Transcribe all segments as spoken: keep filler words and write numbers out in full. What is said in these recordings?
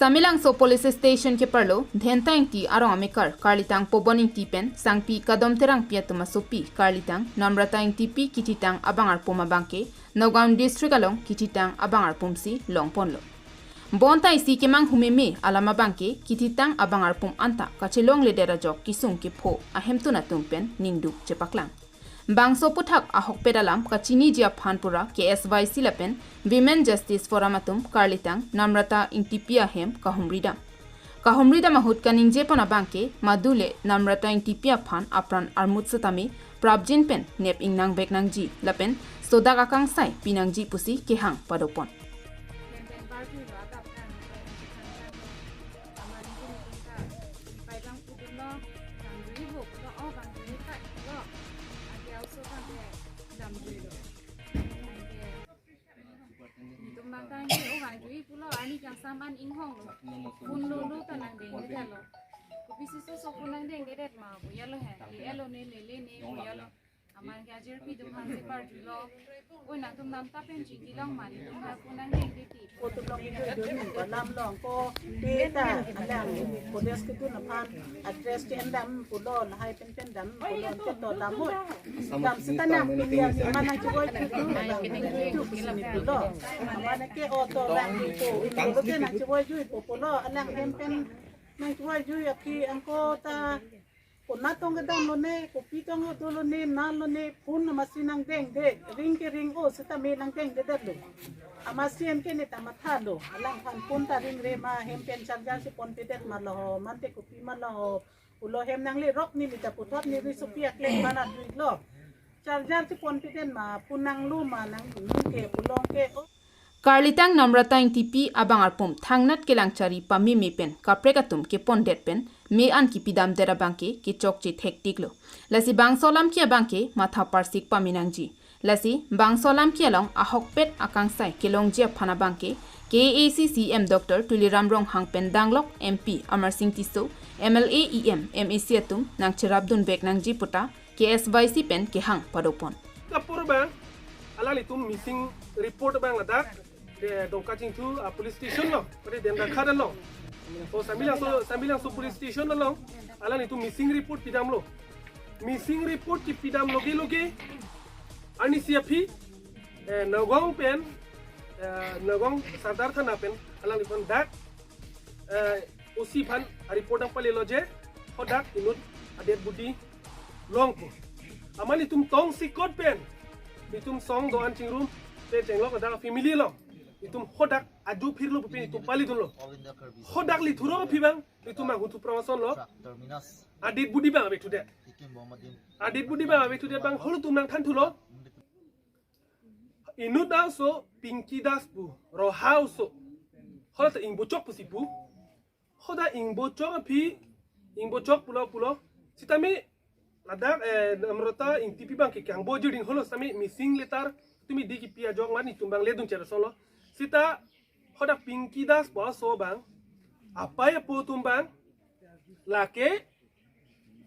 Samelangso Police Station keparlo Dhenta Ingti arong amekar Karlitang Pobon Ingti pen Sangpi Kadom Terangpi atum asopi Karlitang Namrata Ingtipi kithitang abang arpum abangke Nagaon District along kithitang abang arpumsi longponlo. Bonta isi kemanghu meme alam abangke kithitang abang arpum anta kachelongledet ajok kesung kepho ahemtun atum pen ningduk chepaklang. Bangso aphuthak ahokpet alam kachiniji aphan pura K S Y C lapen Women Justice Forum atum Karlitang Namrata Ingtipi ahem kahumridam. Kahumridam ahut kaningjepon abangke madule Namrata Ingtipi aphan apran armut setame prapjin pen nep ingnang vek nangji lapen sodak akangsai pinangji pusi kehang padopon. Netum bangtang ke o bang jui pulo ani kangsam an inghong lo. Phone lo lo ta nangdengdedet lo. Kopisi soso phone nangdengdedet ma boya lo he. Lele lo ne lele ne boya lo. Aman ke ajirpi atum aphan si parjulo. Oi nangtum namtap pen chingki long ma netum aphan phone nangdengdeti. Ko atum long ijo ijo ni ko alam long ko peta alang kodes kedun aphan address ke endam pulo lahai pen pen dam pulo ke to dam mo. Dam seta nangpili ani mana chiboi juju dam juju sini pulo. Mana ke auto lang juipo pulo ke nang chiboi juipo pulo alang hem pen nang chiboi jui aphi angko ta konat tong kedam lone kopi tong dolo ne na lone phone na masi nangdengde ring ke ring o seta me nangdengdedet lo. Amasi hem ke ne ta matha lo alang aphan phone ta ringre ma hem pen charger si ponpedet ma lo ho mante kopi ma lo ho. Pulo hem nanglerok neli ta puthot neli sopi akleng banat duit lo. Charger si ponpiden ma phone nanglo ma nang ke pulo ke o. Karlitang Namrata Ingtipi abang arpum thangnat kelang chari pameme pen kaprek atum kepondet pen me an kipidamdet abangke kechokche thektiklo. Lasi bangso alam ke abangke matha parsik pame nangji. Lasi bangso alam ke along ahokpet akangsai kelongji aphan abangke K A A C C M Doctor Tuliram Ronghang pen danglok M P Amarsing Tisso, M L A, E M, M A C atum nangcherapdun vek nangji puta K S Y C pen kehang padopon. Kapur bang, alanglitum missing report bang ladak, de Dongka Chingthu a police station lo, pada Demrakhat lo. O Samelangso, Samelangso police station lo, alanglitum missing report pidamlo. Missing report kipidam loge loge, arnisi aphi, eh, Nagaon pen, eh, Nagaon Sadar Thana pen, alanglitum dak, eh, O C aphan a report nangpalelo je, hadak inut a dead body long pu. Amat itum tongsi kot pen, itum song do-an chingrum, pen chenglok ada family lo. Itum hadak aju phirlo pen itum palidunlo. Hadak lithurok aphi bang, itum manghu thuprong asonlo. A dead body bang ave thudet. A dead body bang ave thudet bang, halatum nangthanthulo. Inut aso Pinky Das pu, Roha oso. Hala ta ingbochok pusi pu. Hadak ingbochok aphi, ingbochok pulo pulo. Sitame ladak, eh, Namrata Ingtipi bang ke kangbo jirding holo sitame missing letter tumi di kipi ajok mani tum bang ledun chera solo. Sita hadak Pinky Das pu aso bang, apai apo atum bang, lake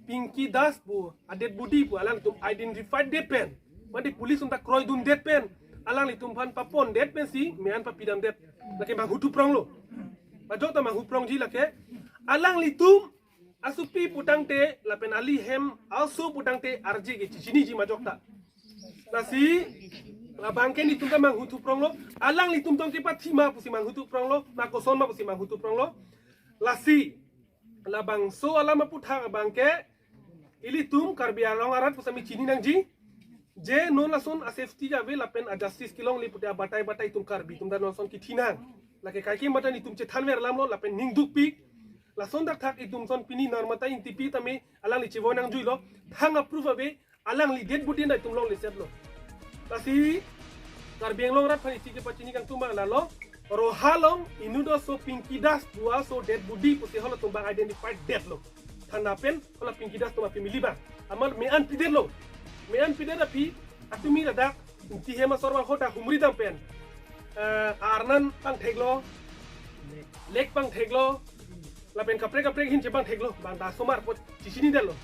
Pinky Das pu a dead body pu alangtum identified det pen. Mate police atum ta kroidundet pen. Alanglitum aphan papondet pensi me an papidamdet. Lake manghu thupronglo. Ajok ta manghu prongji lake. Alanglitum asopi putangte lapen ali hem aso putangte arje ke chechiniji majok ta. Lasi labang ke netum ta manghu thupronglo. Alanglitum tong kepathi ma pusi manghu thupronglo. Ma koson ma pusi manghu thupronglo. Lasi labangso alam aphuthak abangke ilitum Karbi Anglong arat pusitame chini nangji. Je non lason a safety ave lapen a justice kelongle pute abatai batai itum Karbi atum ta non lason kithi nang. Lake kaike mata netum chethanver alamlo lapen ningdukpik. Lason dakthak itum ason pini Namrata Ingtipi tame alangli chevoi nangjuilo. Thang a proof ave. Alangli dead body na itum longlesetlo. Lasi Karbi Anglong arat aphan isi kepachini kangtung bang lalo. Roha along inut aso Pinky Das pu aso dead body pusi halatum bang identified detlo. Thana pen hala Pinky Das atum a family bang. Amat me an pidetlo. Me an pidet aphi atumi ladak Ingti hem asor bang hadak humridam pen. Eh, arnan pangtheklo. Lek pangtheklo. Lapen kaprek kaprek ahin chepangtheklo, bang ta asomar apot chechinidetlo.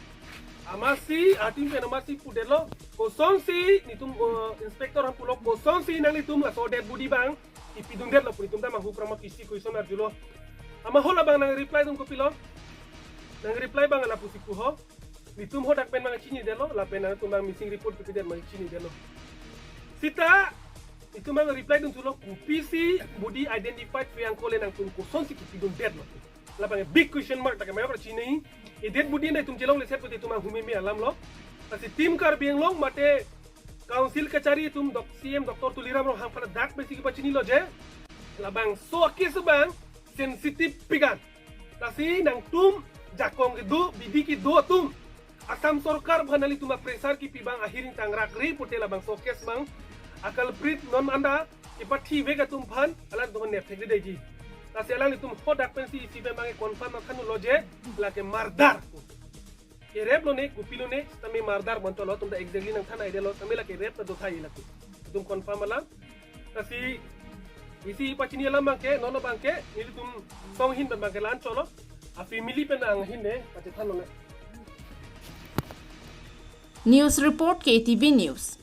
Amatsi atum pen amatsi pudetlo, kosonsi netum, eh, inspector aphan pulo, kosonsi nanglitum laso dead body bang kipidundetlo pu netum ta manghu prong ma pusi question arjulo. Ama ho labang nang reply dun kopilo. Nang reply abang lapusi pu ho. Netum hadak pen abang chinidetlo, lapen nangtum abang missing report kepidet abang chinidetlo. Seta, netum abang reply dun thulo, kopisi body identified Priyankha le nangtum kosonsi kipidundetlo. Labang big question mark, ta ke mayor chini. E dead body netum chelongle set pute netum abang humeme alamlo. Lasi Team Karbi Anglong mate Council kachari atum dok C M Doctor Tuliram Ronghang aphan dak pensi kepachinilo je. Labangso a-case abang sensitive pik an. Lasi nangtum jakong kedo, bidi kedo atum, Assam sorkar aphan nanglitum a-pressure kipi abang ahiring tangrak ri pute labangso a-case abang a-culprit non anta kepathi vek atum aphan alanglitum nepthek ri daiji. Lasi alanglitum hadak pensi isi pen abang confirm akan lo je, lake murder. Kerep lone, kopilone, tame murder bonchotlo, atum ta exactly nangthan aidetlo, tame lake rape ta dothai lake. Atum confirm alam. Lasi isi pachini alam abang ke, non abang ke, nelitum song ahin pen abang ke la-an cholo. A-family pen anghin de, pachethan lone. News report, K T V News.